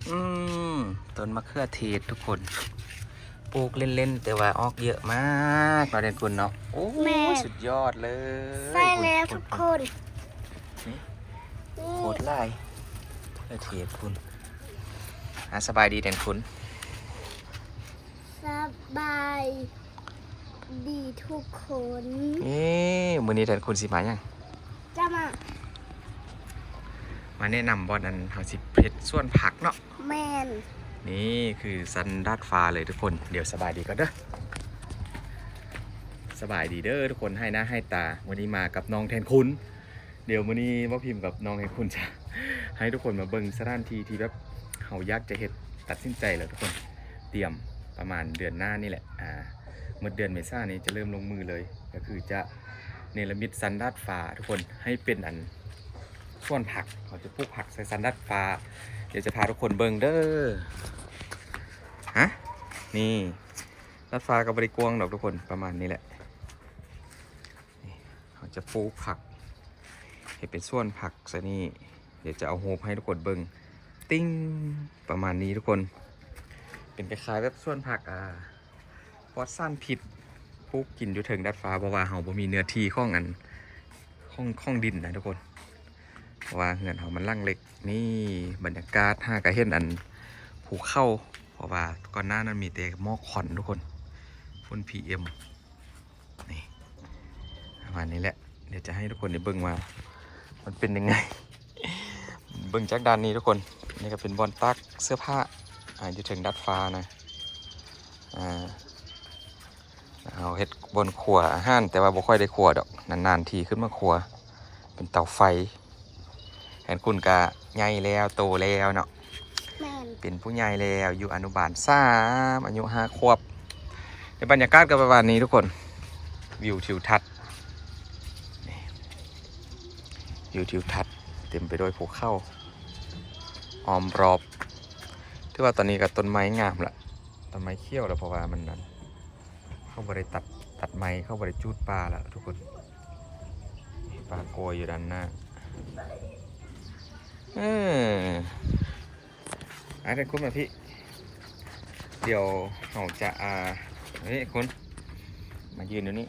ອືມ ຕົ້ນມະເຂືອເທດທຸກຄົນ ປູກເລ່ນໆ ແຕ່ວ່າອອກເຍອະມາກເນາະແດນຄຸນເນາະ. ໂອ້ ແມ່ນ ສຸດຍອດເລີຍ. ໃຊ່ແລ້ວທຸກຄົນ ນີ້ ໂຄດຫຼາຍ ມະເຂືອເທດພຸ້ນ. ອ່າ ສະບາຍດີແດນຄຸນ. ສະບາຍດີທຸກຄົນ. ເອີ ມື້ນີ້ແດນຄຸນຊິມາຫຍັງ? ຈະມາ ມາແນະນຳບ່ອນອັນເຮົາຊິເຮັດສວນຜັກເນາະ. ແມ່ນ ນີ້ຄືຊັ້ນດາດຟ້າເລີຍທຸກຄົນ. ດຽວສະບາຍດີກ່ອນເດີ. ສະບາຍດີເດີທຸກຄົນ ໃຫ້ໜ້າໃຫ້ຕາ. ມື້ນີ້ມາກັບນ້ອງແທນຄຸນ. ດຽວມື້ນີ້ບ່າວພິມກັບນ້ອງແທນຄຸນຈະໃຫ້ທຸກຄົນມາເບິ່ງສະຖານທີ່ທີ່ແບບເຮົາຢາກຈະເຮັດ ຕັດສິນໃຈແລ້ວທຸກຄົນ. ຕຽມປະມານເດືອນໜ້ານີ້ແຫຼະ ອ່າ ໝົດເດືອນເມສານີ້ຈະເລີ່ມລົງມືເລີຍ ກໍຄືຈະເນລະມິດຊັ້ນດາດຟ້າທຸກຄົນ ໃຫ້ເປັນອັນ ສວນຜັກ. ເຮົາຈະປູກຜັກໃສ່ຊັ້ນດາດຟ້າ. ດຽວຈະພາທຸກຄົນເບິ່ງເດີ. ຮະ ນີ້ ດາດຟ້າກໍບໍ່ໄດ້ກວ້າງດອກທຸກຄົນ ປະມານນີ້ແຫຼະ. ນີ້ ເຮົາຈະປູກຜັກເຮັດເປັນສວນຜັກຊະນີ້. ດຽວຈະເອົາຮູບໃຫ້ທຸກຄົນເບິ່ງ. ຕິ່ງ ປະມານນີ້ທຸກຄົນ ເປັນຄ້າຍໆແບບສວນຜັກ ອ່າ ປອດສານພິດ ປູກກິນຢູ່ເທິງດາດຟ້າ ເພາະວ່າເຮົາບໍ່ມີເນື້ອທີ່ຂອງອັນ ຂອງ ຂອງດິນນະທຸກຄົນ ເພາະວ່າເຮືອນເຮົາມັນຫຼັງເລັກ. ນີ້ບັນຍາກາດ ຫາກະເຫັນອັນພູເຂົາ ເພາະວ່າກ່ອນໜ້ານັ້ນມີແຕ່ໝອກຄວັນທຸກຄົນ ຝຸ່ນ ພີເອັມ ນີ້ ປະມານນີ້ແຫຼະ. ດຽວຈະໃຫ້ທຸກຄົນໄດ້ເບິ່ງວ່າມັນເປັນຍັງໄງ. ເບິ່ງຈາກດ້ານນີ້ທຸກຄົນ ນີ້ກໍເປັນບ່ອນຕາກເສື້ອຜ້າ ອ່າ ຢູ່ເທິງດາດຟ້ານະ. ອ່າ ເຮົາເຮັດບ່ອນຄົວອາຫານ ແຕ່ວ່າບໍ່ຄ່ອຍໄດ້ຄົວດອກ ນານໆທີຂຶ້ນມາຄົວ ເປັນເຕົາໄຟ. ແທນຄຸນກະໃຫຍ່ແລ້ວ ໂຕແລ້ວເນາະ. ແມ່ນ ເປັນຜູ້ໃຫຍ່ແລ້ວ ຢູ່ອະນຸບານສາມ ອາຍຸຫ້າຂວບ. ໃນບັນຍາກາດກໍປະມານນີ້ທຸກຄົນ ວິວທິວທັດ ນີ້ ວິວທິວທັດເຕັມໄປດ້ວຍພູເຂົາອ້ອມຮອບ. ຖືວ່າຕອນນີ້ກໍຕົ້ນໄມ້ງາມລະ ຕົ້ນໄມ້ຂຽວລະ ເພາະວ່າມັນນັ້ນ ເຂົາບໍ່ໄດ້ຕັດ ຕັດໄມ້ ເຂົາບໍ່ໄດ້ຈູດປ່າລະທຸກຄົນ. ປ່າກ້ວຍຢູ່ດ້ານໜ້າ. ເອີ ອ່າ ເດີນຄຸນມາພີ້. ດຽວເຮົາຈະ ອ່າ ນີ້ຄຸນ ມາຢືນຢູ່ນີ້.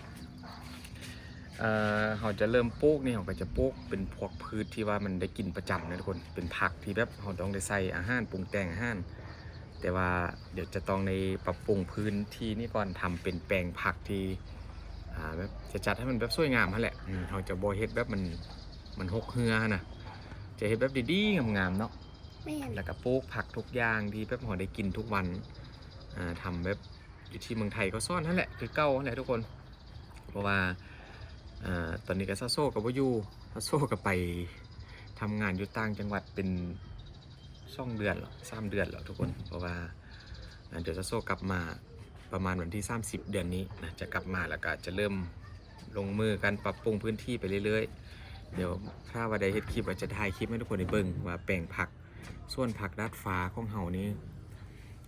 ເອີ ເຮົາຈະເລີ່ມປູກນີ້ ເຮົາກໍຈະປູກເປັນພວກພືດທີ່ວ່າມັນໄດ້ກິນປະຈຳນະທຸກຄົນ ເປັນຜັກທີ່ແບບເຮົາຕ້ອງໄດ້ໃສ່ອາຫານ ປຸງແຕ່ງອາຫານ. ແຕ່ວ່າດຽວຈະຕ້ອງໄດ້ປັບປຸງພື້ນທີ່ນີ້ກ່ອນ ທຳເປັນແປງຜັກທີ່ ອ່າ ແບບຈະຈັດໃຫ້ມັນແບບສວຍງາມຫັ້ນແຫຼະ. ອືມ ເຮົາຈະບໍ່ເຮັດແບບມັນ ມັນຫົກເຮືອຫັ້ນນະ ຈະເຮັດແບບດີໆງາມໆເນາະ. ແມ່ນ ແລ້ວກໍປູກຜັກທຸກຢ່າງທີ່ແບບເຮົາໄດ້ກິນທຸກວັນ ອ່າ ທຳແບບຢູ່ທີ່ເມືອງໄທເຂົາສອນຫັ້ນແຫຼະ ຄືເກົ່າຫັ້ນແຫຼະທຸກຄົນ. ເພາະວ່າ ເອີ ຕອນນີ້ກໍຊາວໂຊກໍບໍ່ຢູ່ ຊາວໂຊກໍໄປທຳງານຢູ່ຕ່າງຈັງຫວັດເປັນສອງເດືອນແລ້ວ ສາມເດືອນແລ້ວທຸກຄົນ. ເພາະວ່າ ອ່າ ດຽວຊາວໂຊກັບມາປະມານວັນທີສາມສິບເດືອນນີ້ນະ ຈະກັບມາ ແລ້ວກໍຈະເລີ່ມລົງມືກັນປັບປຸງພື້ນທີ່ໄປເລື້ອຍໆ. ດຽວຖ້າວ່າໄດ້ເຮັດຄລິບ ອາດຈະຖ່າຍຄລິບໃຫ້ທຸກຄົນໄດ້ເບິ່ງວ່າແປງຜັກ ສວນຜັກດາດຟ້າຂອງເຮົານີ້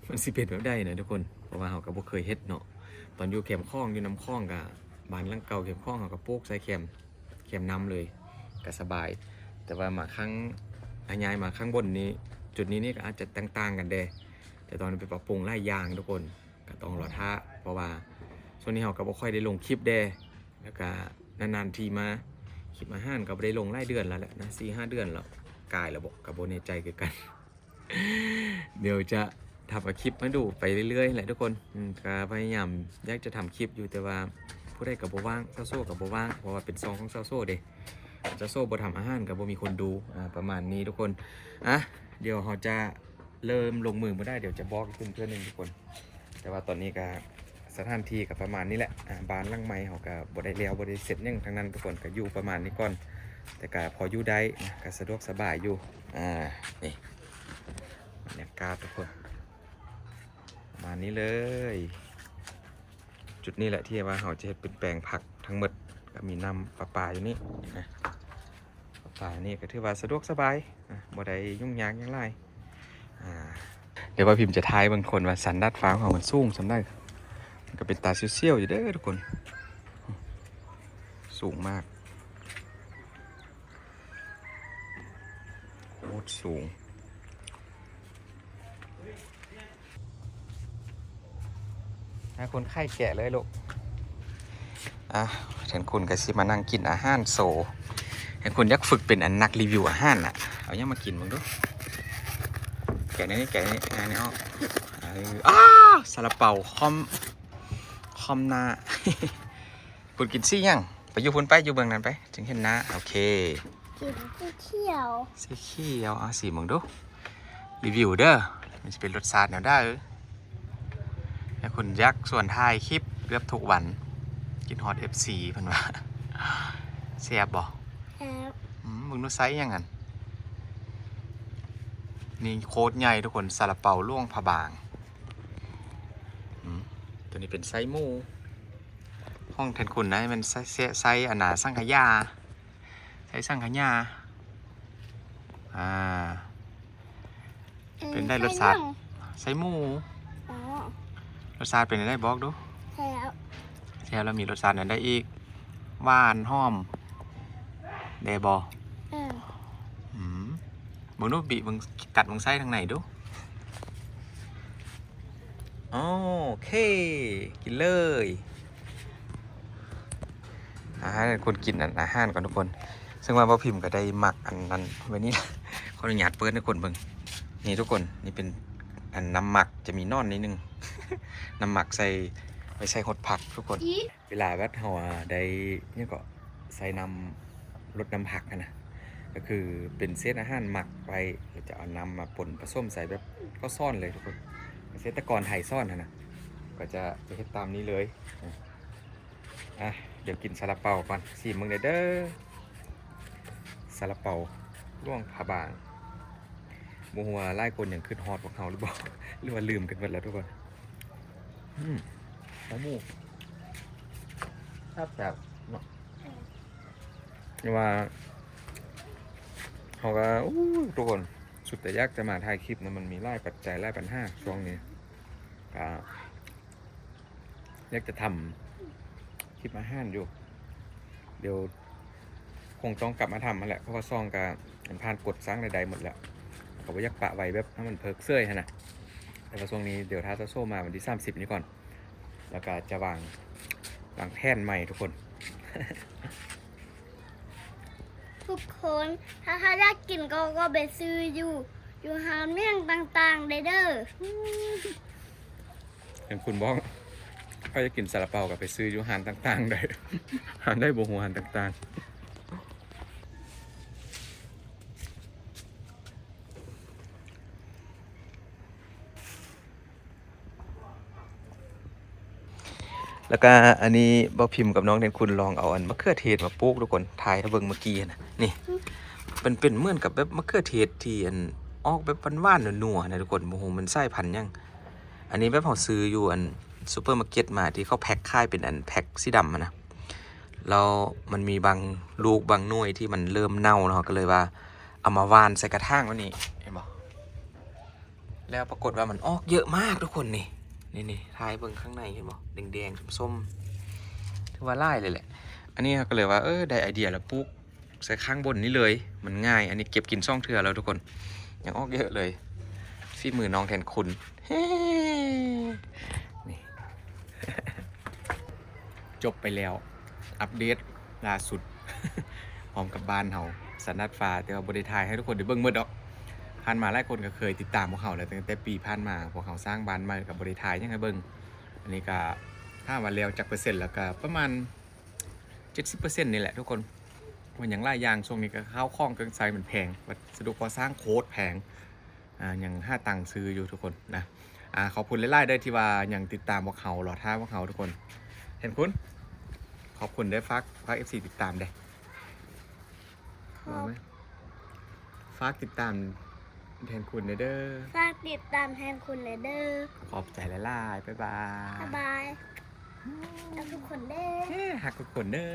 ມັນຊິເປັນແບບໃດນະທຸກຄົນ ເພາະວ່າເຮົາກໍບໍ່ເຄີຍເຮັດເນາະ. ຕອນຢູ່ແຄມຂອງ ຢູ່ນຳຂອງກະ ບ້ານຫຼັງເກົ່າແຄມຂອງ ເຮົາກໍປູກໃສ່ແຄມ ແຄມນ້ຳເລີຍ ກໍສະບາຍ. ແຕ່ວ່າມາຄັ້ງ ອາ ຍ້າຍມາຂ້າງບົນນີ້ ຈຸດນີ້ນີ້ກໍອາດຈະຕ່າງໆກັນແດ່ ແຕ່ຕ້ອງໄປປັບປຸງຫຼາຍຢ່າງທຸກຄົນ ກໍຕ້ອງລໍຖ້າ ເພາະວ່າຊ່ວງນີ້ເຮົາກໍບໍ່ຄ່ອຍໄດ້ລົງຄລິບແດ່ ແລ້ວກໍນານໆທີມາ ຄລິບອາຫານກໍບໍ່ໄດ້ລົງຫຼາຍເດືອນແລ້ວແຫຼະນະ ສີ່ຫ້າເດືອນແລ້ວ ກາຍແລ້ວບໍ ກໍບໍ່ແນ່ໃຈຄືກັນ. ດຽວຈະທຳເອົາຄລິບມາດູໄປເລື້ອຍໆແຫຼະທຸກຄົນ. ອືມ ກໍພະຍາຍາມຢາກຈະທຳຄລິບຢູ່ ແຕ່ວ່າຜູ້ໃດກໍບໍ່ວ່າງ ຊາວໂຊກໍບໍ່ວ່າງ ເພາະວ່າເປັນຊ່ອງຂອງຊາວໂຊເດ້ ຊາວໂຊບໍ່ທຳອາຫານກໍບໍ່ມີຄົນດູ ອ່າ ປະມານນີ້ທຸກຄົນ. ອ່ະ ດຽວເຮົາຈະເລີ່ມລົງມືມື້ໃດ ດຽວຈະບອກອີກເທື່ອໜຶ່ງທຸກຄົນ. ແຕ່ວ່າຕອນນີ້ກໍ ສະຖານທີ່ກໍປະມານນີ້ແຫຼະ ອ່າ ບ້ານຫຼັງໃໝ່ເຮົາກໍບໍ່ໄດ້ແລ້ວ ບໍ່ໄດ້ເສັດຫຍັງທັງນັ້ນທຸກຄົນ ກໍຢູ່ປະມານນີ້ກ່ອນ ແຕ່ກໍພໍຢູ່ໄດ້ນະ ກໍສະດວກສະບາຍຢູ່. ອ່າ ນີ້ບັນຍາກາດທຸກຄົນ ປະມານນີ້ເລີຍ. ຈຸດນີ້ແຫຼະທີ່ວ່າເຮົາຈະເຮັດເປັນແປງຜັກທັງໝົດ ກໍມີນ້ຳປະປາຢູ່ນີ້ນະ. ປານີ້ກໍຖືວ່າສະດວກສະບາຍ ອ່າ ບໍ່ໄດ້ຫຍຸ້ງຍາກຫຍັງຫຼາຍ. ອ່າ ດຽວວ່າພິມຈະຖ່າຍເບິ່ງຄົນວ່າຊັ້ນດາດຟ້າຂອງເຮົາມັນສູງສ່ຳໃດ. ມັນກໍເປັນຕາສ່ຽວໆຢູ່ເດີທຸກຄົນ ສູງມາກ ໂຄດສູງ. ໃຫ້ຄົນໄຂ້ແກະເລີຍລູກ. ອ່າ ແທນຄຸນກໍຊິມານັ່ງກິນອາຫານໂຊ. ແທນຄຸນຢາກຝຶກເປັນອັນນັກຣີວິວອາຫານນະ. ເອົາຫຍັງມາກິນເບິ່ງດູ. ແກະໃນນີ້ ແກະໃນນີ້ ແກະໃນນີ້ອອກ. ເອີ ອ້າ ຊາລາເປົາຄອມ ຄອມໜ້າ. ຄຸນກິນສີຫຍັງ? ໄປຢູ່ພຸ້ນໄປ ຢູ່ເບື້ອງນັ້ນໄປ ຈຶ່ງເຫັນໜ້າ. ໂອເຄ ກິນສີຂຽວ ສີຂຽວ. ອ່າ ສີເບິ່ງດູ ຣີວິວເດີ ມັນຊິເປັນລົດຊາດແນວໃດ. ແລ້ວຄຸນຢາກຊວນຖ່າຍຄລິບເກືອບທຸກວັນ ຄິດຮອດເອັຟຊີເພິ່ນວ່າ. ແຊບບໍ່? ແຊບ. ອືມ ເບິ່ງດູ ໄຊຫຍັງຫັ້ນ. ນີ້ໂຄດໃຫຍ່ທຸກຄົນ ຊາລາເປົາຫຼວງພະບາງ. ອືມ ຕົວນີ້ເປັນໄຊໝູ. ຂອງແທນຄຸນນະ ແມ່ນໄຊ ໄຊ ໄຊອັນນ່າ ສັງຂະຢາ ໄຊສັງຂະຫຍາ. ອ່າ ເປັນໄດ້ ເອີ ລົດຊາດ ໄຊຫຍັງ? ໄຊໝູ. ອໍ ລົດຊາດເປັນແນວໃດ ບອກດູ. ແຊບ. ແຊບ ແລ້ວມີລົດຊາດແນວໃດອີກ? ຫວານ ຫອມ ແດ່ບໍ່? ເອີ ອືມ ເບິ່ງດູ ບີບເບິ່ງ ກັດເບິ່ງໄຊທາງໃນດູ. ໂອເຄ ກິນເລີຍ. ອາຫານ ຄົນກິນອັນ ອາຫານກ່ອນທຸກຄົນ. ເຊິ່ງວ່າບໍ່ພິມກໍໄດ້ໝັກອັນນັ້ນໄວ້ນີ້ ຂໍອະນຸຍາດເປີດໃຫ້ຄົນເບິ່ງ. ນີ້ທຸກຄົນ ນີ້ເປັນອັນນ້ຳໝັກ ຈະມີໜອນນິດໜຶ່ງ ນ້ຳໝັກໃສ່ ໄວ້ໃສ່ຫົດຜັກທຸກຄົນ. ເວລາແບບເຮົາ ອາ ໄດ້ຫຍັງເກາະ ໃສ່ນ້ຳ ລົດນ້ຳຜັກຫັ້ນນະ ກໍຄືເປັນເສດອາຫານໝັກໄວ້ ແລ້ວຈະເອົານ້ຳມາປົນປະສົມໃສ່ແບບເຂົາສອນເລີຍທຸກຄົນ. ເກສດຕະກອນໄທສອນຫັ້ນນະ ກໍຈະ ຈະເຮັດຕາມນີ້ເລີຍ. ອ່ະ ດຽວກິນຊາລາເປົາກ່ອນ ຊີມເບິ່ງແດ່ເດີ ຊາລາເປົາຫຼວງພະບາງ. ບໍ່ຮູ້ວ່າຫຼາຍຄົນຍັງຄິດຮອດພວກເຮົາຫຼືບໍ່ ຫຼືວ່າລືມກັນໝົດແລ້ວທຸກຄົນ. ອືມ ໄຊໝູ ແຊບໆ ເນາະ. ແຕ່ວ່າເຮົາກໍ ໂອ້ ທຸກຄົນ ສຸດແຕ່ຢາກຈະມາຖ່າຍຄລິບນະ ມັນມີຫຼາຍປັດໄຈ ຫຼາຍບັນຫາຊ່ວງນີ້. ກໍຢາກຈະທຳຄລິບອາຫານຢູ່ ດຽວຄົງຕ້ອງກັບມາທຳຫັ້ນແຫຼະ ເພາະວ່າຊ່ອງກໍຜ່ານກົດສ້າງລາຍໄດ້ໝົດແລ້ວ ກໍບໍ່ຢາກປະໄວ້ແບບໃຫ້ມັນເພີກເສີຍຫັ້ນນະ. ແຕ່ວ່າຊ່ວງນີ້ດຽວຖ້າເຈົ້າໂຊມາວັນທີສາມສິບນີ້ກ່ອນ ແລ້ວກໍຈະວາງ ວາງແຜນໃໝ່ທຸກຄົນ. ທຸກຄົນ ຖ້າ ຖ້າຢາກກິນກໍ ກໍໄປຊື້ຢູ່ ຢູ່ຮ້ານຫຍັງຕ່າງໆ ໄດ້ເດີ. ເຫັນຄຸນບອກ ໃຜຢາກກິນຊາລາເປົາກໍໄປຊື້ຢູ່ຮ້ານຕ່າງໆ ໄດ້ ຮ້ານໃດບໍ່ຮູ້ ຮ້ານຕ່າງໆ. ແລ້ວກະອັນນີ້ ບ່າວພິມກັບນ້ອງແທນຄຸນລອງເອົາອັນມະເຂືອເທດມາປູກທຸກຄົນ ຖ່າຍໃຫ້ເບິ່ງເມື່ອກີ້ຫັ້ນນະ. ນີ້ ມັນເປັນເໝືອນກັບແບບມະເຂືອເທດທີ່ອັນອອກແບບຫວານໆ ນົວໆ ຫັ້ນນະທຸກຄົນ ບໍ່ຮູ້ມັນສາຍພັນຫຍັງ. ອັນນີ້ແບບເຮົາຊື້ຢູ່ອັນຊຸບເປີມາເກັດມາ ທີ່ເຂົາແພັກຂາຍເປັນອັນແພັກສີດຳຫັ້ນນະ ແລ້ວມັນມີບາງລູກບາງໜ່ວຍທີ່ມັນເລີ່ມເນົ່າເນາະ ເຮົາກໍເລີຍວ່າເອົາມາຫວ່ານໃສ່ກະຖາງແບບນີ້ ເຫັນບໍ່? ແລ້ວປາກົດວ່າມັນອອກເຍອະມາກທຸກຄົນ. ນີ້ ນີ້ໆ ຖ່າຍເບິ່ງຂ້າງໃນ ເຫັນບໍ່? ແດງໆ ສົ້ມໆ ຖືວ່າຫຼາຍເລີຍແຫຼະ. ອັນນີ້ເຮົາກໍເລີຍວ່າ ເອີ ໄດ້ໄອເດຍແລ້ວ ປູກໃສ່ຂ້າງບົນນີ້ເລີຍ ມັນງ່າຍ. ອັນນີ້ເກັບກິນສອງເທື່ອແລ້ວທຸກຄົນ ຍັງອອກເຍອະເລີຍ ຝີມືນ້ອງແທນຄຸນ. ນີ້ ຈົບໄປແລ້ວ ອັບເດດລ່າສຸດ ພ້ອມກັບບ້ານເຮົາ ສະໜາດຟ້າ ແຕ່ວ່າບໍ່ໄດ້ຖ່າຍໃຫ້ທຸກຄົນໄດ້ເບິ່ງໝົດດອກ. ຜ່ານມາຫຼາຍຄົນກໍເຄີຍຕິດຕາມພວກເຮົາແລ້ວ ຕັ້ງແຕ່ປີຜ່ານມາ ພວກເຮົາສ້າງບ້ານໃໝ່ກໍບໍ່ໄດ້ຖ່າຍຫຍັງໃຫ້ເບິ່ງ. ອັນນີ້ກໍຖາມວ່າແລ້ວຈັກເປີເຊັນ ແລ້ວກໍປະມານເຈັດສິບເປີເຊັນນີ້ແຫຼະທຸກຄົນ. ມັນຍັງຫຼາຍຢ່າງ ຊ່ວງນີ້ກໍເຂົ້າຂອງເຄື່ອງໃຊ້ມັນແພງ ວັດສະດຸກໍ່ສ້າງໂຄດແພງ. ອ່າ ຍັງຫາຕັງຊື້ຢູ່ທຸກຄົນນະ. ອ່າ ຂອບຄຸນຫຼາຍໆເດີທີ່ວ່າຍັງຕິດຕາມພວກເຮົາ ລໍຖ້າພວກເຮົາທຸກຄົນ. ແທນຄຸນ ຂອບຄຸນເດີ ຝາກ ຝາກເອັຟຊີຕິດຕາມເດ້. ຂອບ ເວົ້າໄໝ? ຝາກຕິດຕາມແທນຄຸນແດ່ເດີ. ຝາກຕິດຕາມແທນຄຸນແດ່ເດີ. ຂອບໃຈຫຼາຍໆ ບາຍບາຍ. ບາຍບາຍ ຮັກທຸກຄົນເດີ. ເອີ ຮັກທຸກຄົນເດີ.